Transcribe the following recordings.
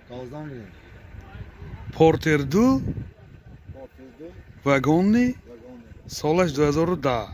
12 миллион. Портер 2 вагонный, солаш 2010.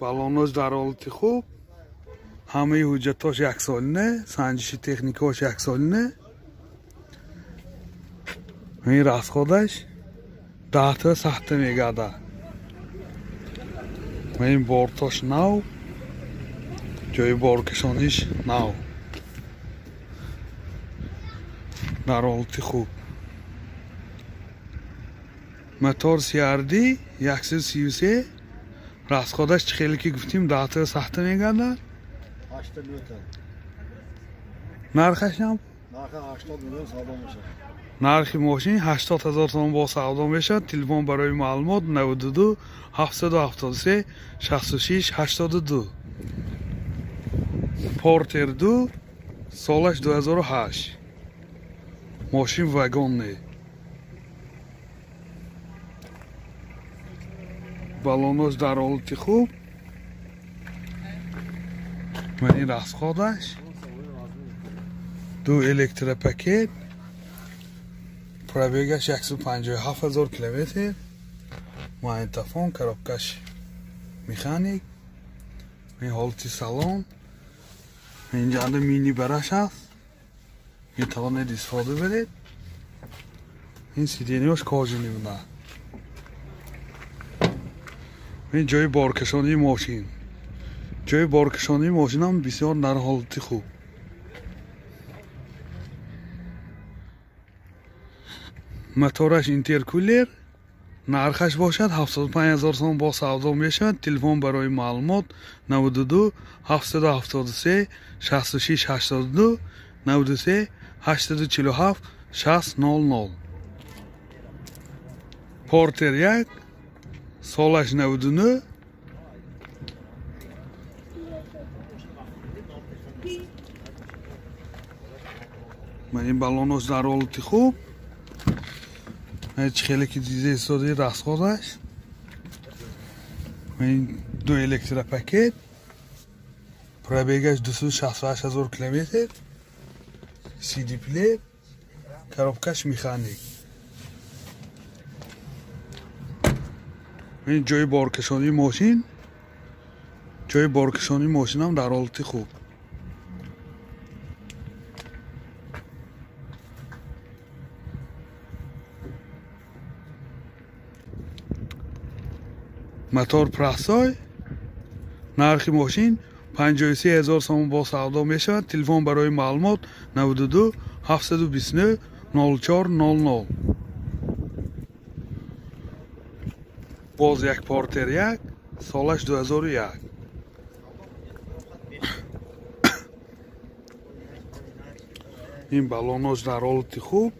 Баллонош дар ҳолати хуб, ҳамаи ҳуҷҷатош яксолина, санҷиши техникаош яксолина. Ин расходаш 10 сахта мегардад. Ин бортош нав, ҷои боркашониш нав, дар ҳолати хуб. Мотор CRD 133, расходаш чӣ хеле ки гуфтим 10 сахта мегардад. Нархаш ҳам? Нархи 80 миллион савдо мешавад. Нархи мошин 80 ҳазор сомон бо савдо мешавад. Телефон барои маълумот 92 773 66 82. Портер 2, солаш 2008. Мошин вагонный. Баллонош дар ҳолати хуб. Ман ин расходаш ду электропакет, пробегаш 157 ҳазор километр, магнитофон, коробкаш механик, ин ҳолати салон, инҷанда мини бараш аст, метавонед истифода баред. Ин сиденьяш кожаный буда. Ин ҷои боркашонии мошин. Ҷои боркашонии мошинам бисёр дар ҳолати хуб. Мотораш интеркулер, нархаш бошад 75 ҳазор сом бо савдо мешавад. Телефон барои маълумот 92 773 66 82 93 847 60 00. Портер 1, солаш 99. Ман ин баллонош дар ҳолати хуб. Чӣ хеле ки дида истодаи расходаш. Ин ду электропакет, пробегаш 268 ҳазор километр, CD плеер, коробкаш механик. Ин ҷои боркашонии мошин, ҷои боркашонии мошинам дар ҳолати хуб. Мотор прасой, нархи мошин 53 ҳазор сомон бо савдо мешавад. Телефон барои маълумот 92 729 04 00. Боз як Портер 1, солаш 2001. Ин баллонош дар ҳолати хуб,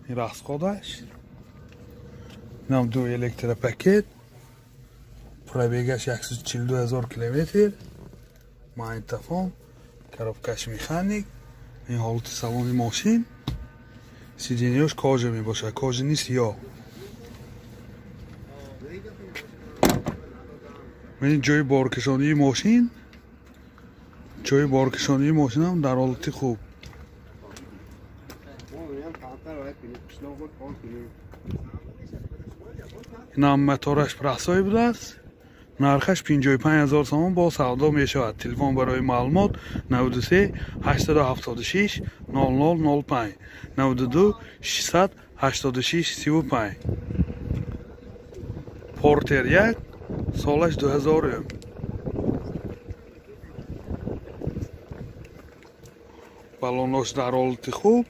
ин расходаш. Инам ду электропакет, пробегаш 142 ҳазор километр, магнитофон, коробкаш механик, ин ҳолати салони мошин, сиденьяш кожа мебошад, кожаи сиёҳ. Ин ҷои боркашонии мошин, ҷои боркашонии мошинам дар ҳолати хуб. Инам мотораш прасой будааст. Нархаш 55 ҳазор сомон бо савдо мешавад. Телефон барои маълумот 93 876 00 05 92 686 35. Портер 1, солаш 2000. Баллонош дар ҳолати хуб,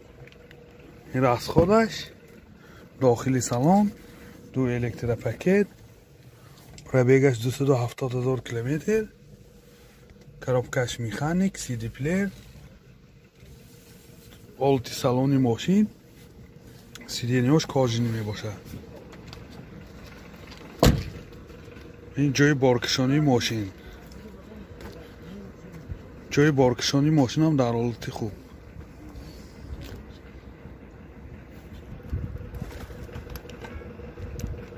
ин расходаш, дохили салон, ду электропакет, пробегаш 270 ҳазор километр, коробкаш механик, CD плеер, ҳолати салони мошин, сиденьяш кожаный мебошад. Ин ҷои боркашонии мошин, ҷои боркашонии мошинам дар ҳолати хуб.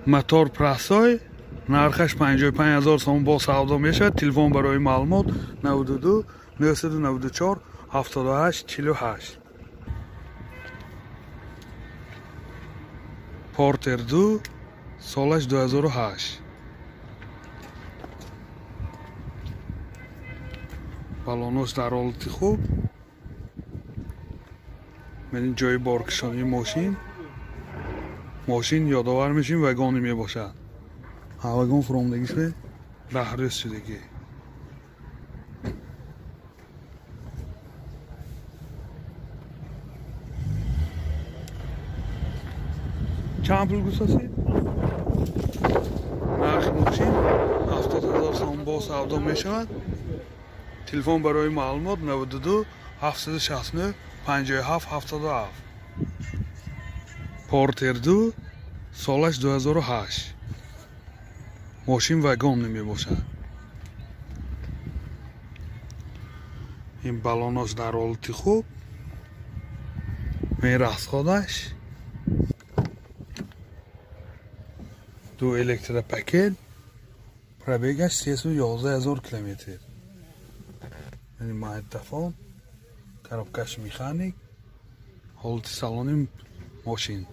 Мотор прасой, Нархаш 55 ҳазор сомон бо савдо мешавад. Телефон барои маълумот 92 994 78 48. Портер 2, солаш 2008. Балонош дар ҳолати хуб. Ман ҷои боркашонии мошин. Мошин ёдовар мешим вагони мебошад. Вагон фуромдагиш бе 10 рӯз шудагӣ. Чанд пул гусасед? Нархи мошин 70 ҳазор сомон бо савдо мешавад. Телефон барои маълумот 92 769 57 77. Портер 2, солаш 2008. Мошин вагон мебошад. Ин балонош дар ҳолати хуб. Мерасходаш ду электропакет, пробегаш 311 ҳазор километр. Яъне магнитофон, коробкаш механик, ҳолати салони мошин.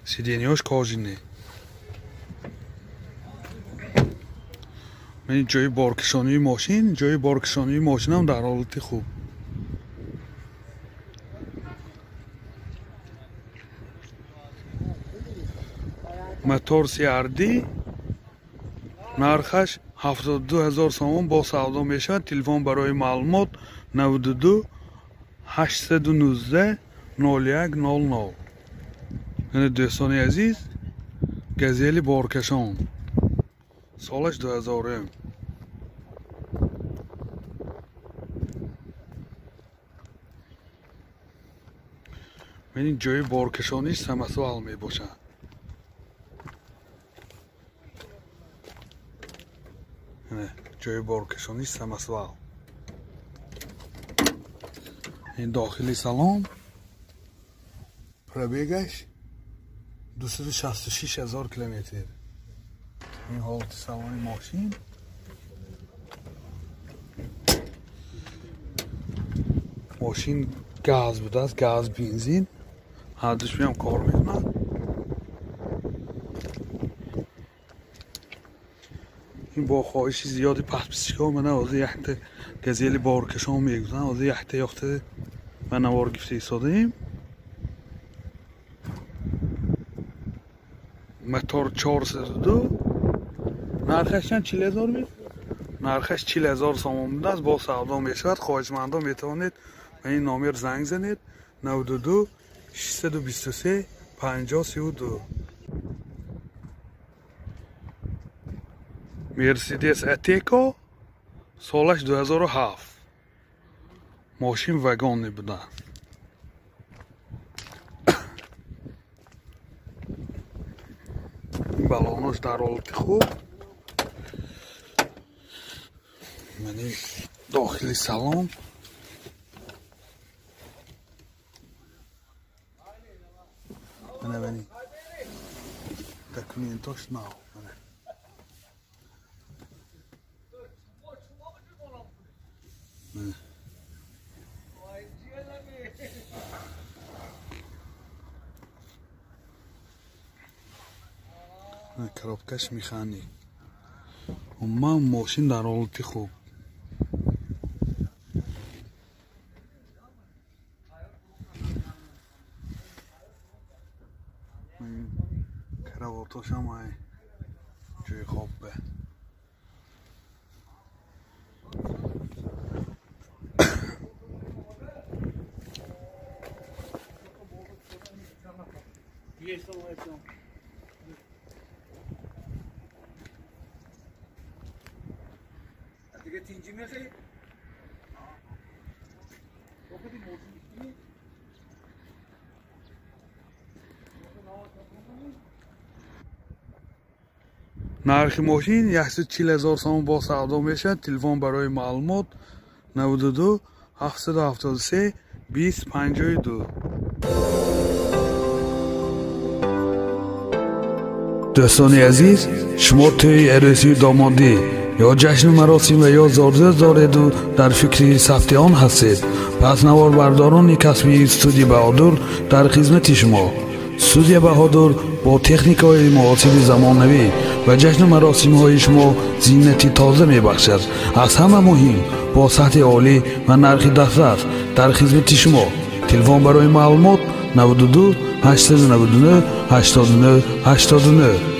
Сиденьяш кожаный. Ман ҷои боркашонии мошин, ҷои боркашонии мошинам дар ҳолати хуб. Мотор CRD, нархаш 72 ҳазор сомон бо савдо мешавад. Телефон барои маълумот 92 819 01 00. Яъне дӯстони азиз, газели боркашон, солаш 2000. Ман ҷои боркашониш самосвал мебошад. Ҷои боркашониш самосвал. Ин дохили салон, пробегаш 266 ҳазор километр. Ин ҳолати салони мошин. Мошин газ будааст, газ бензин. Ҳардуш меам кор мекунад. Ин бо хоҳиши зиёди подписчикҳо мана ҳозир якта газели боркашон мегузарам. Ҳозир якта ёфта ман навор гирифта истодаем. Мотор 402, нархаш чанд? 40 ҳазор ми? Нархаш 40 ҳазор сомон будааст, бо савдо мешавад. Хоҳишмандо метавонед ба ин номер занг занед 92 623 50 32. Мерседес Атеко, солаш 2007. Мошин вагонӣ будааст. Балонош дар ҳолати хуб. Мани дохили салон. Мана мани документош нав. Мана. Коробкаш механик. Умуман мошин дар ҳолати хуб. Кроватошам ай ҷои хоб бе. Нархи мошин 140 ҳазор сомон бо савдо мешавад. Телефон барои маълумот 92 773 20 52. Дӯстони азиз, шумо тӯи арӯсию домодӣ ё ҷашну маросим ва ё зодрӯз дореду дар фикри сабти он ҳастед, пас наворбардорони касбии студия Баҳодур дар хизмати шумо. Студия Баҳодур бо техникаҳои муосири замонавӣ ва ҷашну маросимҳои шумо зинати тоза мебахшад. Аз ҳама муҳим, бо сатҳи олӣ ва нархи дастрас дар хизмати шумо. Телефон барои маълумот 92 899 89 89.